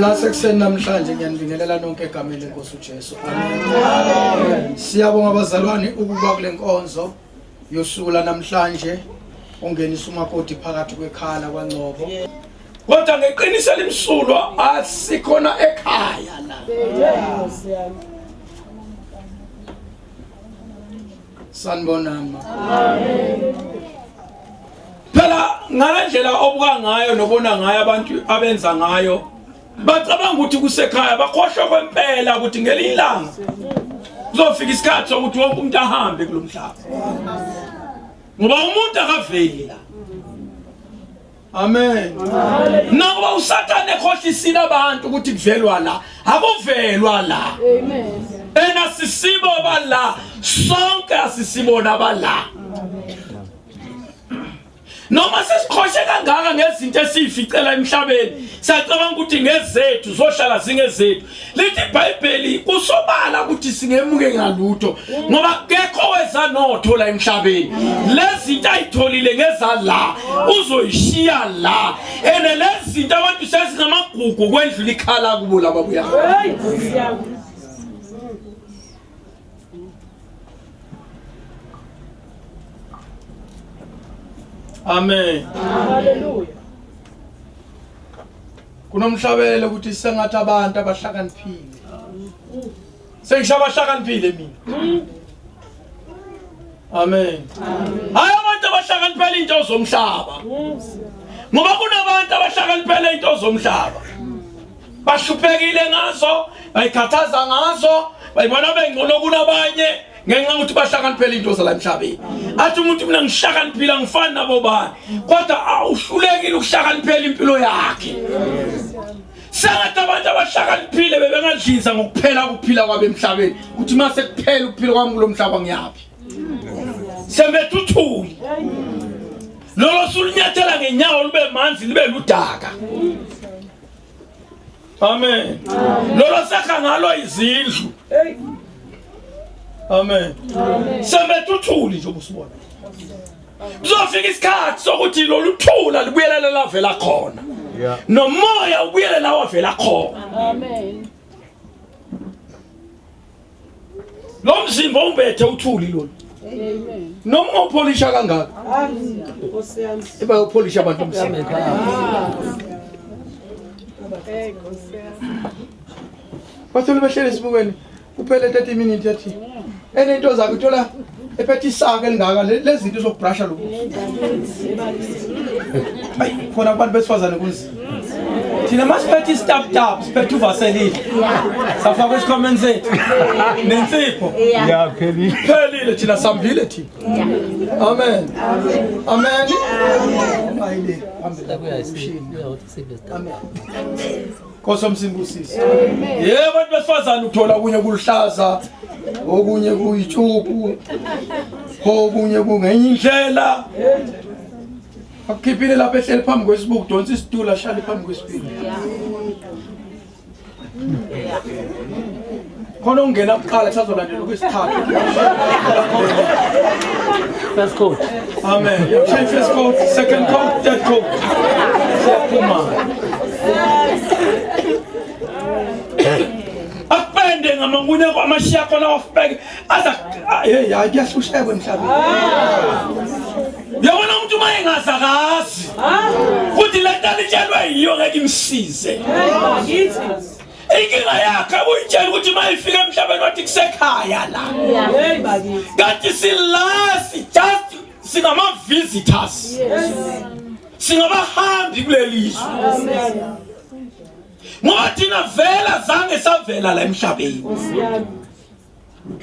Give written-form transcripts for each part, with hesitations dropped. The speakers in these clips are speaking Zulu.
Nasekuseni namhlanje ngiyanibingelela nonke egameni lenkosi uJesu. Amen. Siyabonga abazalwane ukuba kule nkonzo yosuku lanamhlanje ongenisa umakoti phakathi kwekhala kwaNgcobo. Kodwa ngeqiniso elimsulwa asikhona ekhaya la. Sanibonani ma. Amen. Phela ngalendlela obuka ngayo nobona ngayo abantu abenza ngayo bacabanga ukuthi kusekhaya bakhohlwa kwempela ukuthi ngelinye ilanga kuzofika isikhathi sokuthi wonke umuntu ahambe kulo mhlaba ngoba umuntu akaveli la. Amen. Nakuba uSathane ekhohlisile abantu ukuthi kuvelwa la, akuvelwa la. Amen. Ena sisibo bala, sonke asisibona bala. Noma sesiqhoshe kangaka ngezinto esiyificela emhlabeni, siyacabanga ukuthi ngezethu zohlala zingezethu. Lithi iBhayibheli kusobala ukuthi singemuke ngalutho ngoba kekho weza notho la emhlabeni. Lezi zinto ayitholile ngeza la uzoyishiya la. Ene lezi zinto abantu sezingamagugu kwendlula ikhala kubo laba buya. Hey, Nkosi yami. Amen. Hallelujah. Kunomhlabelo ukuthi sengathi abantu abahlakaniphile. Sengisho abahlakaniphile mina. Amen. Hayi abantu abahlakaniphele into zomhlaba. Ngoba kunabantu abahlakaniphele into zomhlaba. Bahluphekile ngazo, bayikhathaza ngazo, bayibona bengcono kunabanye ngenxa yokuthi bahlakaniphele into zala emhlabeni. Athi umuntu mina ngihlakaniphile angifani nabo bani. Kodwa awuhlulekile ukuhlakaniphela impilo yakhe. Sengathi abantu abahlakaniphile bebengadliza ngokuphela ukuphila kwabo emhlabeni. Ukuthi mase kuphela ukuphila kwami kulo mhlaba ngiyaphi? Sembethe uthuli. Lolo sulunyathela ngenyawo lube manzi libe ludaka. Amen. Lolo sakha ngalo izindlu. Amen. Sembethe uthuli nje ubusibona. Kuzofika isikhathi sokuthi lolu thula libuyelele lavela khona. Nomoya ubuyele la wavela khona. Amen. Lo mzimba umbethe uthuli lolu. Amen. Noma ungawupholisha kangaka. Nkosi yami. Bayawupholisha abantu umzimba. Hey, Nkosi yami. Bathole behlele esibukweni kuphele 30 minutes yathi enento zakhe uthola ephethe isaka elingaka lezi zinto zokubrasha lokhu. Ayi khona kubantu besifazane kunzima. Thina masiphethe istap tap siphethe uvaseline. Safaka esikhwameni sethu. Nensipho. Ya phelile. Phelile thina sambile thina. Amen. Amen. Amen. Amen. Nkosi omsimbusise. Yebo abantu besifazane uthola okunye kuluhlaza, okunye kuyitshupu, okunye kungenye indlela. Akukhiphile lapha ehleli phambi kwesibuku, donsa isitulo ahlale phambi kwesipili. Khona ongena kuqala kusazolandela okwesithathu. First coat. Amen. Change first coat, second coat, third coat. Siyaphuma. Akupende ngamangunya amashiya khona wafubeke aza hey hayi kuyahlushekwa emhlabeni. Uyabona umuntu uma engazakazi kuthi le nto alitshelwe yiyo ngeke imsize. Inkinga yakhe uyitshela ukuthi uma ifika emhlabeni wathi kusekhaya la. Kanti silasi just singama-visitors. Singabahambi kuleli zwe. Ngoba thina vela zange savela la emhlabeni.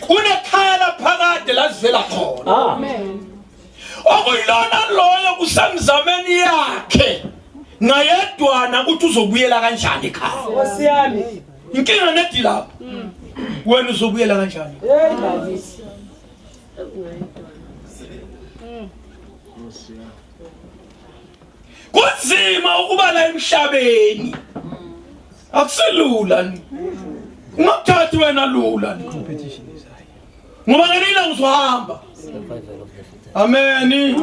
Kunekhaya laphakade la sivela khona. Amen. Okuyilona loyo kusemzameni yakhe ngayedwana ukuthi uzobuyela kanjani ekhaya. Nkosi yami. Inkinga nedi lapho. Wena uzobuyela kanjani? Hey bakithi. Kunzima ukuba la emhlabeni. Akusilula ni. Ungakuthathi wena lula ni. Competition is high. Ngoba ngelinye ilanga uzohamba. Amen.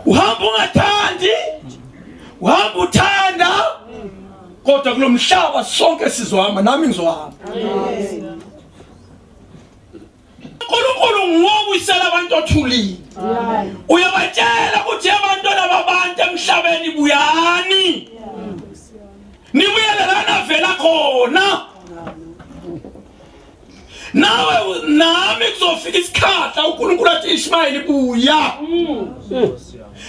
Uhamba ungathandi. Uhamba uthanda. Kodwa kulomhlaba sonke sizohamba, nami ngizohamba. uNkulunkulu nguwobuyisela abantu othulile. Uyabatshela ukuthi abantwana babantu emhlabeni buyani. Nibuyele la navela khona. Nawe nami kuzofika isikhathi uNkulunkulu athi Ishmayeli buya.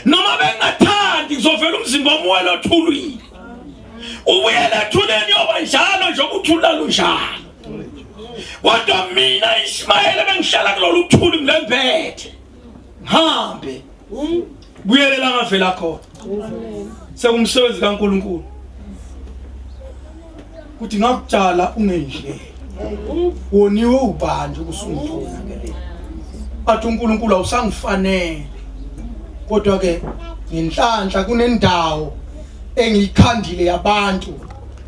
Noma bengathandi kuzovela umzimba omuwele othulwile. Ubuyele ethuleni yoba njalo nje ukuthula lunjalo. Kodwa mina Ishmayeli bengihlala kulolu thuli ngilembethe. Ngihambe. Buyele la ngavela khona. Sekumsebenzi kaNkulunkulu. Kuthi ngakutshala ungendlela. Woniwe ubani ukusungifuna ke le. Athi uNkulunkulu awusangifanele. Kodwa ke ngenhlanhla kunendawo engiyikhandile yabantu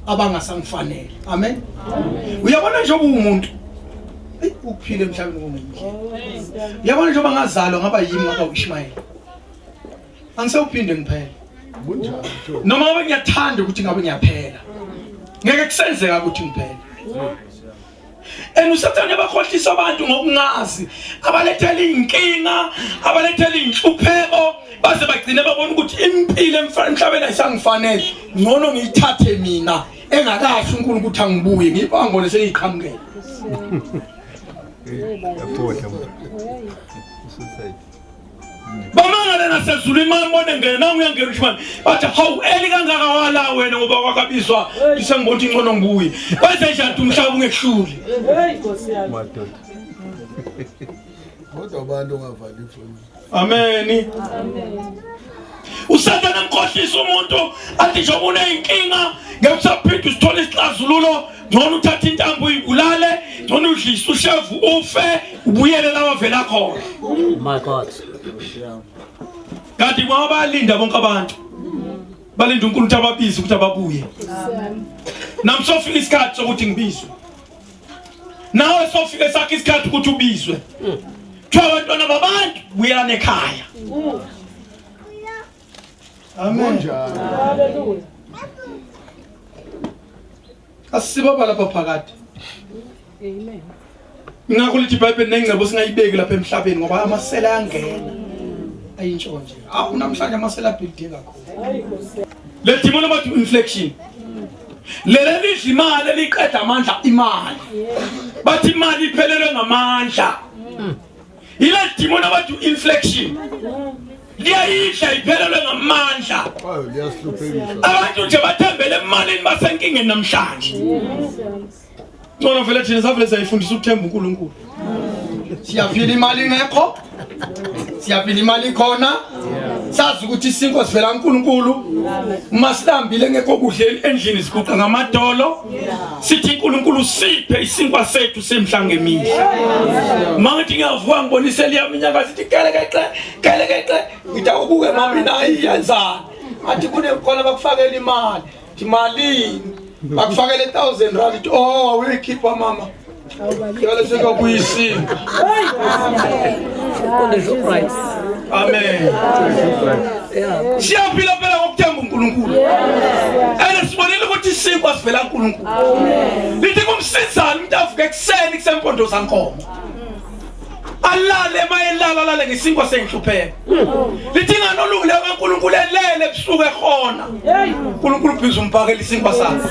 abangasangifanele. Amen. Uyabona nje umuntu ukuphila emhlabeni kungenye. Uyabona njengoba ngazalwa ngaba yimi ngaba uIshmayeli. Angisewuphinde ngiphele. Kunjalo. Noma ngabe ngiyathanda ukuthi ngabe ngiyaphela. Ngeke kusenzeka ukuthi ngiphele. And uSathane bakhohlisa abantu ngokungazi, abalethela inkinga, abalethela inhlupheko, baze bagcine babona ukuthi impilo emhlabeni ayisangifanele. Ngcono ngiyithathe mina engakasho uNkulunkulu ukuthi angibuye, ngiyibangone sengiyiqhamukele. Bamangale nasezulwini mambone ngena nangu uyangena ushimane bathi hawu eli kangaka wala wena ngoba kwakabizwa isengibona ukuthi ngcono ngibuye kwenze njani umhlaba ungehluli. Hey Nkosi yami. Madoda. Kodwa abantu ongavali ifoni. Amen. Usathane emkhohlisa umuntu athi njengoba uneyinkinga ngeke usaphinde usithole isixazululo ngcono uthathe intambo uyibulale ngcono udlise ushevu ufe ubuyele la wavela khona. My God. Kanti ngoba bayalinda bonke abantu. Balinda uNkulunkulu ukuthi ababize ukuthi ababuye. Nami sofika isikhathi sokuthi ngibizwe. Nawe sofika sakhe isikhathi ukuthi ubizwe. Kuthiwa abantwana babantu buyelani ekhaya. Amen. Kunjalo. Hallelujah. Asibaba lapha phakade. Amen. Ngakho lithi iBhayibheli nengcebo singayibeki lapha emhlabeni ngoba amasela ayangena. Ayintshontshe. Awu namhlanje amasela abhilide kakhulu. Hey Nkosi. Le demon bathi inflection. Lele lidla imali eliqeda amandla imali. Bathi imali iphelelwe ngamandla. Ile demon abathi inflection. Liyayidla iphelelwe ngamandla. Ayo liyasihluphekisa. Abantu nje bathembele emalini basenkingeni namhlanje. Ngcono vele thina savele sayifundisa ukuthemba uNkulunkulu. Siyaphila imali ingekho. Siyaphila imali ikhona. Sazi ukuthi isinkwa sivela kuNkulunkulu. Uma silambile ngekho kudla endlini siguqa ngamadolo. Sithi uNkulunkulu siphe isinkwa sethu semhla ngemihla. Mangithi ngiyavuka ngibonise liyaminyaka sithi kelekexe kelekexe ngithi awubuke mama mina iyenzani. Athi kunekhona bakufakela imali. Thi malini? Bakufakele 1000 rand ithi oh awuyikhipha mama. Yale sekabuyisiwe. Amen. Siyaphila phela ngokuthemba uNkulunkulu. Ene sibonile ukuthi isinkwa sivela kuNkulunkulu. Lithi kumsizana umuntu avuke ekuseni kusempondo zankomo. Alale mayelala alale ngesinkwa senhlupheko. Lithi ingane olungileyo kaNkulunkulu elele ebusuku ehona. uNkulunkulu ubhiza umpakela isinkwa sakhe.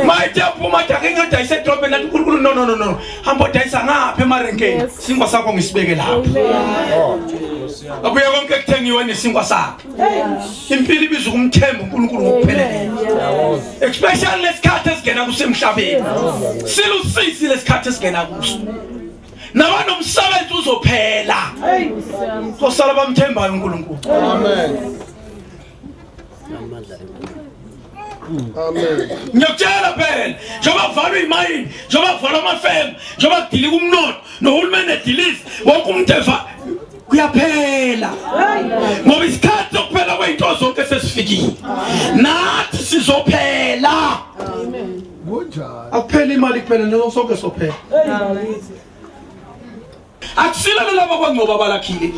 Mayithi yaphuma athi ake ngiyodayisa edrobheni athi uNkulunkulu no no no no. Hamba odayisa ngapha emarenkeni. Isinkwa sakho ngisibeke lapha. Abuye konke kuthengiwe nesinkwa sakhe. Impilo ibiza ukumthemba uNkulunkulu ngokupheleleyo. Especially lesikhathi esigena kusemhlabeni. Silusisi lesikhathi esigena kuso. Nabanomsebenzi uzophela. Kosala bamthembayo uNkulunkulu. Amen. Amen. Ngiyakutshela phela njengoba kuvalwa imayini njengoba kuvalwa amafemu njengoba kudilika umnotho nohulumeni edilisa wonke umuntu eva kuyaphela ngoba isikhathi sokuphela kwey'nto zonke sesifikile nathi sizophela. Kunjalo. Akupheli imali kuphela nje sonke sophela. Hey bakithi. Akusilo lelo abakwangcobo abalakhile.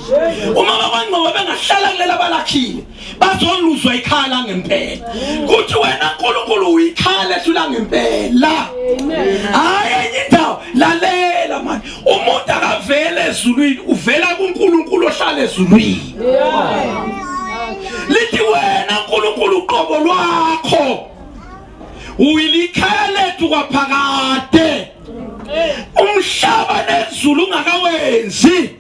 Uma abakwangcobo bengahlala kulelo abalakhile, bazoluzwa ikhaya langempela. Kuthi wena uNkulunkulu uyikhaya lethu langempela. Hayi enye indawo, lalela manje. Umuntu akavele ezulwini, uvela kuNkulunkulu ohlala ezulwini. Lithi wena uNkulunkulu uqobo lwakho uyilikhaya lethu kwaphakade. Umhlaba nezulu ungakawenzi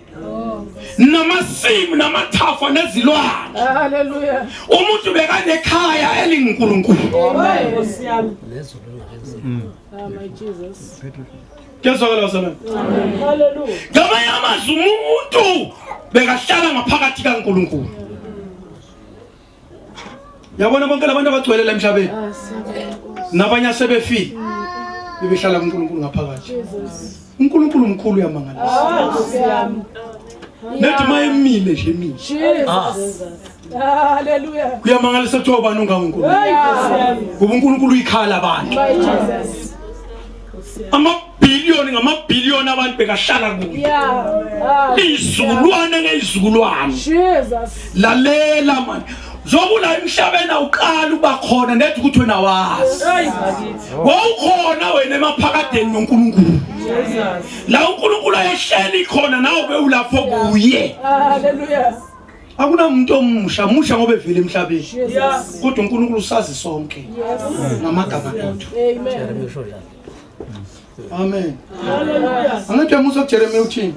namasimu namathafa nezilwane. Hallelujah. Umuntu bekanekhaya elinguNkulunkulu. Amen. Nkosi yami. Ah, my Jesus. Kuyezwakala bazalwane? Hallelujah. Ngamanye amazwi umuntu bekahlala ngaphakathi kaNkulunkulu. Yabona bonke labantu abagcwele la emhlabeni. Ah, siyabonga Nkosi. Nabanye asebefile. Bebehlala kuNkulunkulu ngaphakathi. Jesus. uNkulunkulu mkhulu uyamangalisa. Ah, Nkosi yami. Nethi mayemile nje emile. Jesus. Hallelujah. Kuyamangalisa kuthiwa ubani ongangoNkulunkulu. Hey, Nkosi yami. Ngoba uNkulunkulu uyikhala abantu. My Jesus. Amabhiliyoni ngamabhiliyoni abantu bekahlala kuyo. Yeah. Ah, Izizukulwane ngezizukulwane. Jesus. Lalela manje. Zokula emhlabeni awuqali uba khona nethi ukuthi wena wazi. Wawukhona wena emaphakadeni noNkulunkulu. La uNkulunkulu ayehleli khona nawe bewulapho kuye. Hallelujah. Akunamuntu omusha, musha ngoba evele emhlabeni. Jesus. Kodwa uNkulunkulu usazi sonke ngamagama ethu. Amen. Amen. Hallelujah. Angithi uyamusa kuJeremiya uthini?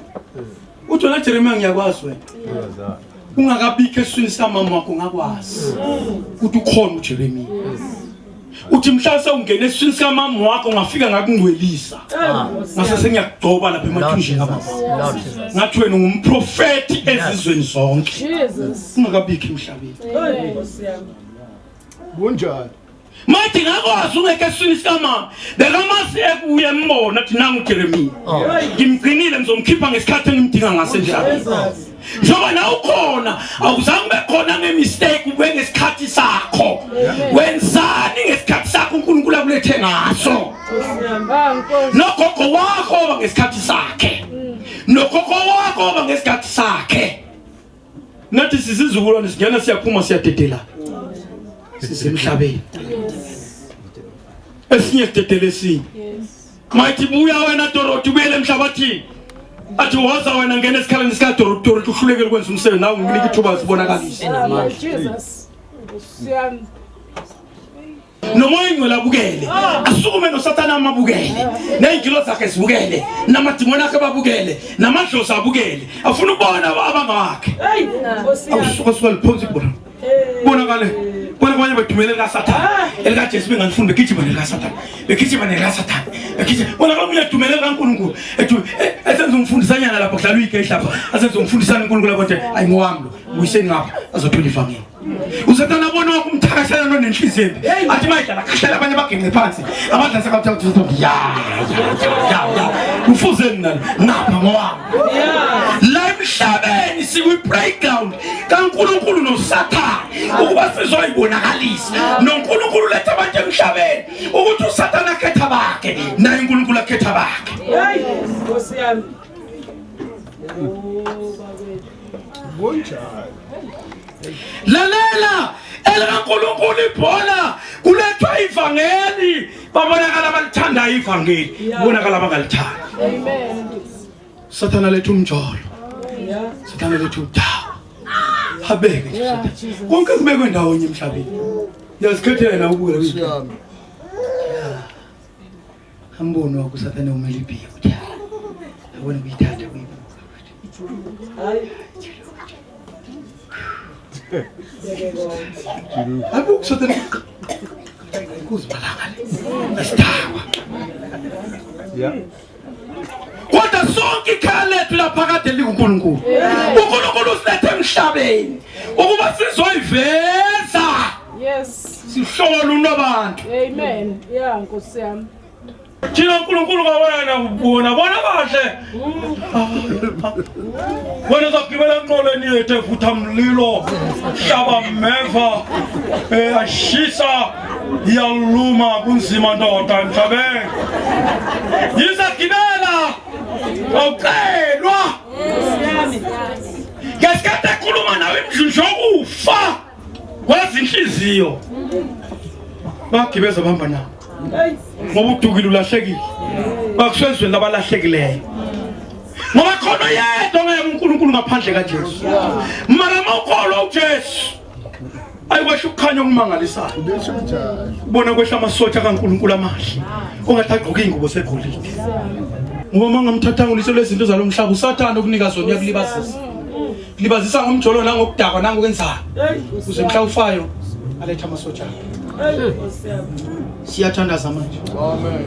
Uthi wena Jeremiya ngiyakwazi wena. Ungakabikho esiswini sikamama wakho ngakwazi. Uthi ukhona uJeremiya. Uthi mhla sewungena esiswini sikamama wakho ngafika ngakungcwelisa. Ngase sengiyakugcoba lapha emathunjini kamama. Lord Jesus. Ngathi wena ungumprofeti ezizweni zonke. Jesus. Ungakabikho emhlabeni. Amen. Kunjani? Mathi ngakwazi ungekho esiswini sikamama. Bekamazi ekuye embona athi nangu uJeremiya. Ngimgcinile ngizomkhipha ngesikhathi engimdinga ngaso emhlabeni. Njengoba nawe ukhona awuzange ube khona ngemistake ube ngesikhathi sakho. Wenzani ngesikhathi sakho uNkulunkulu akulethe ngaso? Ah, Nkosi. Nogogo wakho oba ngesikhathi sakhe. Nogogo wakho oba ngesikhathi sakhe. Nathi sizizukulwane singena siyaphuma siyadedela. Sisemhlabeni. Esinye sidedele esinye. Yes. Mayithi buya wena Dorothy ubuyele emhlabathini. Athi woza wena ngena esikhaleni sika Dorothy Dorothy uhlulekile ukwenza umsebenzi nawe nginika ithuba sibonakalise. Ah, my Jesus. Nkosi yami. Nomoya ingcwele abukele. Asukume noSathane amabukele. Nezingilo zakhe zibukele, namadimoni akhe babukele, namadlozi abukele. Afuna ukubona abangawakhe. Awusuka suka liphonsa ibhola. Bonakale. Bona abanye bedumele likaSathane. ElikaJesu bengalifuni begijima nelikaSathane. Begijima nelikaSathane. Begijima. Bona omunye edumele likaNkulunkulu. Ethi esenza umfundisanyana lapho kudlalwa igate lapha. Asenza umfundisana uNkulunkulu lapho nje ayingowami lo. Buyiseni ngapha azothola ivangeli. Usathane abona wakumthakashela nonenhliziyo embi. Athi mayidlala khahlela abanye baginqe phansi. Abadla sekathi ya ya ya ya. Ufuze mina ngapha ngowami. La emhlabeni sikwi playground kaNkulunkulu noSathane ukuba sizoyibonakalisa. NoNkulunkulu letha abantu emhlabeni ukuthi uSathane akhetha bakhe naye uNkulunkulu akhetha bakhe. Nkosi yami. Kunjani? Lalela elikaNkulunkulu ibhola kulethwa ivangeli babonakala abalithandayo ivangeli bonakala abangalithandi. Amen. Sathana lethu umjolo. Sathana lethu udawo. Habeke nje Sathane. Konke kubekwe ndawonye emhlabeni. Uyazikhethela ukubukela Nkosi kuyinto. yami. Ambono wakho uSathane umele ibhiya ukuthi yabona kuyithatha kuyibuka. Abuku Sathane kuzibalanga le. Isidakwa. Yeah. Kodwa sonke ikhaya lethu laphakade likuNkulunkulu. uNkulunkulu usilethe emhlabeni ukuba sizoyiveza Yes. sihlola unabantu. Amen. Yeah, Nkosi yami. Thina uNkulunkulu kawena ubona bona kahle. Wena uzogibela enqoleni yethu evutha mlilo, hlaba meva, ashisa iyaluma kunzima ndoda emhlabeni. Yizagibela awucelwa. nje ukufa kwezinhliziyo bagibeza bahamba nabo ngoba udukile ulahlekile bakusezweni labalahlekileyo ngoba khona yedwa ngeke uNkulunkulu ngaphandle kaJesu mara mawukholwa uJesu ayikwesha ukukhanya okumangalisayo ubona kwehla amasotsha kaNkulunkulu amahle ongathi agqoke iy'ngubo segolide ngoba uma ngamthathanga uliso lwezinto zalo mhlaba usathane okunika zona uyakulibazisa kulibazisa ngomjolo nangokudakwa nangokwenzani uze mhla ufayo aletha amasotsha akhe siyathandaza manje Amen.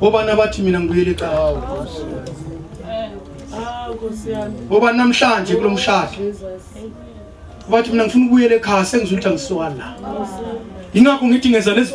obani abathi mina ngibuyele ekhaya Ah, Nkosi yami. obani namhlanje kulo mshado Jesus. bathi mina ngifuna ukubuyela ekhaya sengizwa ukuthi angisuka la ingakho ngithi ngenza lezi